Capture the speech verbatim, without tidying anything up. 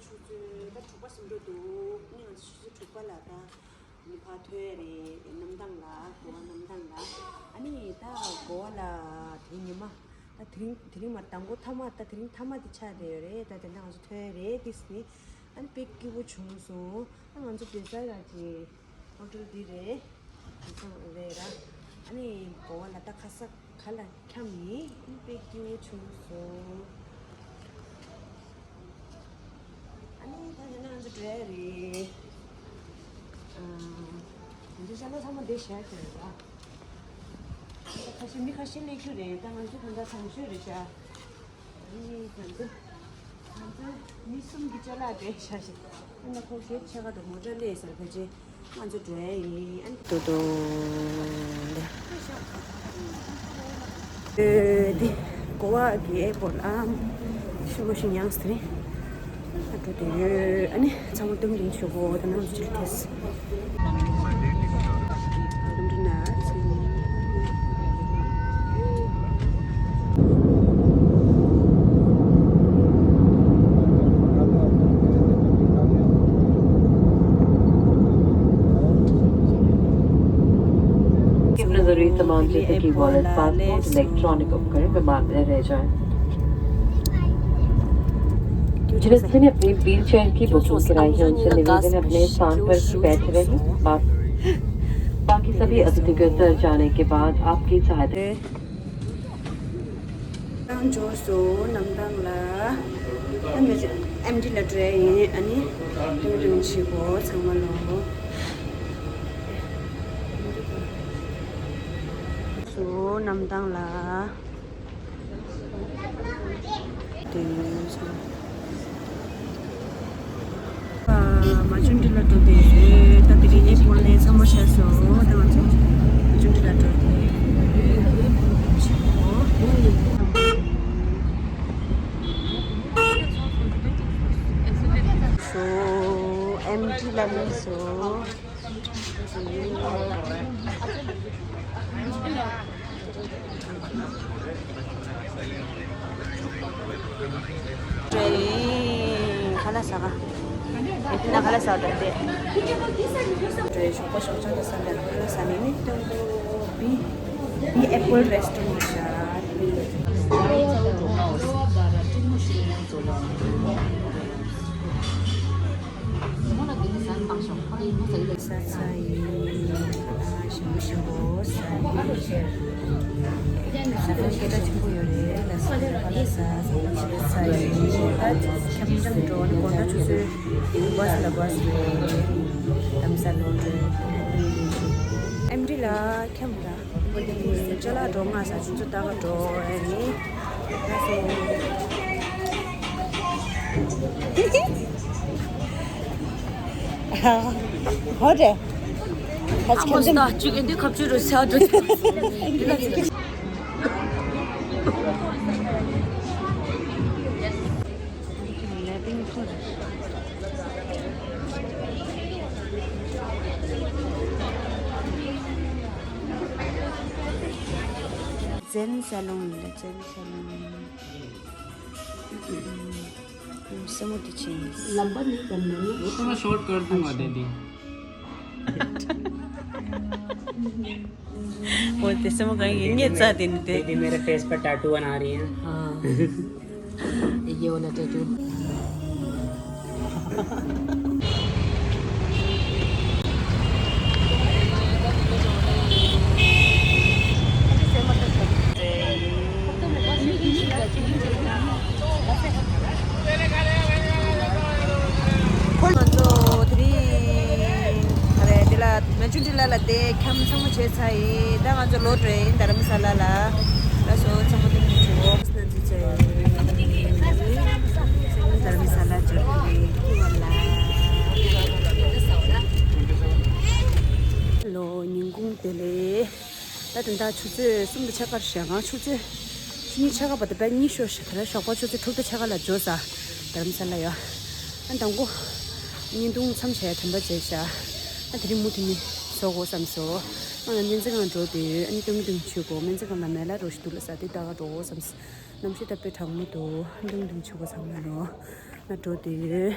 ཆུ་ཚོད་ད་དྲུག་པ་ཟིན་འགྲོ་འདུག་ཨ་ནི་ང་ཚོ་ཆུ་ཚོད་དྲུག་པ་ལ་ད་ཨ་ནི་ཕར་ཐོན་ཡ་རེད། གནམ་ཐང་ལ། གོ་བ་གནམ་ཐང་ལ། ཨ་ནི་ད་གོ་བ་ལ་དེ་ཉི་མ་ད་དེ་རིང་། དེ་རིང་མ་དང་པོ་མཐའ་མ། ད་དེ་རིང་མཐའ་མ་དེ་ཆགས་བསྡད་ཡོད་རེད། ད་དེ་འདྲ་ང་ཚོ་ཐོན་ཡ་རེད། དེ་ནི་ཨ་ནི་དཔེ་སྐྱིད་པོ་བྱུང་སོང་། ད་ང་ཚོ་བསྡད་ས་ཡ་ཅིག་ཧོ་ཊེལ་འདི་རེད། དེང་སང་རེད་ར། ཨ་ནི་གོ་བ་ལ་ད་ཁ་ས་ག་ལ་འཁྱམས་ཡིན། ཨ་ནི་དཔེ་སྐྱིད་པོ་བྱུང་སོང་། ཨ་ནི་ད་ཡིན་ན་ང་ཚོ་འགྲོ་ཡ་རེད། ཨ། ང་ཚོ་ཤ་ལོ་ཚང་མ་འདི་བཞག་གི་རེད་ར། ཁ་ཤས་མི་ཁ་ཤས་སླེབས་རྒྱུ་རེད། ད་ང་ཚོ་ད་ལྟ་ཚང་ཤོས་རེད་ཤག་ཨ་ནི་ང་ཚོ། ང་ཚོ་མི་གསུམ་གྱི་ཅ་ལག་སྤྲད་བཞག་ཤག་ཨ་ནི་ཁོ་གེ་ཊི་ཕྱེད་ཀ་དང་མོ་ཊ་སླེབས་ཟེར། ཕལ་ཆེར་ང་ཚོ་འགྲོ་ཡ་ཡིན། ཨ་ནི་ཏོ་ཏོ། འདི་གོ་བ་གི་ཨེར་པོར་ཊི་ལ་ཨམ་ཤུ་མ་ཤིང་ཡང་སྟེ། ཨ་འགྲོ་དེ་ཡོད། ཨ་ནི་ཚང་མ་ཏུང་ཏུང་ཆུ་གོ་ད་ནང་ཅིལ་ཐེས། अपना जरूरी सामान जैसे कि वॉलेट, पासपोर्ट, इलेक्ट्रॉनिक उपकरण विमान में न रह जाएं। जिन हिस्से ने अपनी व्हीलचेयर की बुकिंग कराई है, उनसे निवेदन है अपने स्थान पर ही बैठे रहें। बा-, बाकी सभी अतिथियों के उतर जाने के बाद आपकी सहायता ཏང་འབྱོར་སོང་། གནམ་ཐང་ལ། ཨ་མེ་ཨེམ་ཊི་ལ་འགྲོ་ཡ་ཡིན། ཨ་ནི་ཏུང་ཏུང་བྱེད་དགོས་ཚང་མ་ལོ། སོང་གནམ་ཐང་ལ། དེ་ཡིན་སོང་། ཨ། མ་ཅུན་ཏི་ལ་འགྲོ་དེ་ཡོད། ད་དེ་རིང་ཨེར་པོར་ཊི་ནས་ཚང་མ་ཆགས་སོང་། ད་ང་ཚོ་མ་ཅུན་ཏི་ལ་འགྲོ་དེ་ཡོད། སོང་ཨེམ་ཊི་ལ་སླེབས་སོང་། ཁ་ལག་ཟ་ག་ཡིན་ན་ཁ་ལག་ཟ་བ་དེ། ཞོགས་པ་ཞོགས་ཇ་དང་ཟ་ནས་ཁ་ལག་ཟ་ནས་ནི་ཏོང་ཏོ་བི་བི་ཨེ་པལ་རེ་སི་ཊོ་རན་ཤག་ས་ཚ་ཡིན། ཞིམ་པོ་ཞིམ་པོ་ཟ་ཡིན། ཟ་ཁང་སྐད་གྲགས་ཆེན་པོ་ཡོད་རེད། ལ་ཟ་ལ་ཟ་ཟ་ཟ་ཡིན། ད་ཁྱམས་འགྲམ་འགྲོ་ནི་དགོང་དག་ཆུ་ཚོད་བ་སི་ལ་བ་སི་རེད། དམ་ས་ལོ་འགྲོ། ཨེམ་ཊི་ལ་ཁྱམས་ར། ཅ་ལག་འགྲོ་ང་ཟ་ཆུ་ཚོད་ལྟ་ག་འགྲོ་ཨེ་ནི། ད་སོ། ཧོ་རེ། ཨ་མོ་སྟ་གཅིག་འདི་ཁ་བཅུ་རུ་ས་དུ། ཙན་ས་ལོང་ལ་ཙན་ས་ལོང་། སེ་མོ་དེ་ཆེན། लंबा नहीं करना है। वो तो मैं शॉर्ट कर दूंगा दीदी। वो तो समझ गई, ये नहीं चाहते नहीं थे। दीदी मेरे फेस पर टैटू बना रही हैं। हाँ। ये वाला टैटू। ཁོ་ང་ཚོ་དེ་རིང་ཨ་རེ་འདི་ལ་མན་ཇུ་འདི་ལ་ལ་དེ་ཁྱམས་ཚང་མ་བྱས་ཚར་ཡིན། ད་ང་ཚོ་ལོག་འགྲོ་ཡིན། དྷ་རམ་ས་ལ་ལ། ལགས་སོ། ཚང་མ་ཐུགས་རྗེ་ཆེ། ཨོ་སྣ་འཛི་ཚར་ཡིན། དྷ་རམ་ས་ལ་འབྱོར་གི་རེད། ཀྱི་བ་ལ། ལོ་ཉིན་གུང་བདེ་ལེགས། ད་དེ་འདྲ་ཆུ་ཚོད་གསུམ་དང་ཕྱེད་ཀར་ཞེ་སྒང་ཆུ་ཚོད་ཆུ་གཉིས་ཕྱེད་ཀ་བར་དུ་བས་གཉིད་ཤོར་ཤག་དེ་རིང་ཞོགས་པ་ཆུ་ཚོད་དྲུག་དང་ཕྱེད་ཀ་ལ་འབྱོར་ས། དྷ་རམ་ས་ལ་ཡོད། ཨ་དང་པོ་བརྙན་ཐུང་མཚམས་བཞག་དྲན་པ་བརྗེད་ཤག་ཨ་དེ་རིང་མུ་མཐུད་ནས་བཟོ་དགོས་བསམ་སོང་། ཨ་ང་སྨན་རྩིས་ཁང་འགྲོ་བསྡད་ཡོད། ཨ་ནི་ཏུང་ཏུང་ཆུ་གོ་སྨན་རྩིས་ཁང་ལ་མེ་ལ་རོ་ཞིག་འདུག་ལ་ས་དེ་ལྟ་ག་འགྲོ་དགོས་བསམ་སོང་། གནམ་གཤིས་ད་དཔེ་གྲང་མོ་འདུག་ཏུང་ཏུང་ཆུ་གོ་ཚང་མ་ལོ། ང་འགྲོ་བསྡད་ཡོད།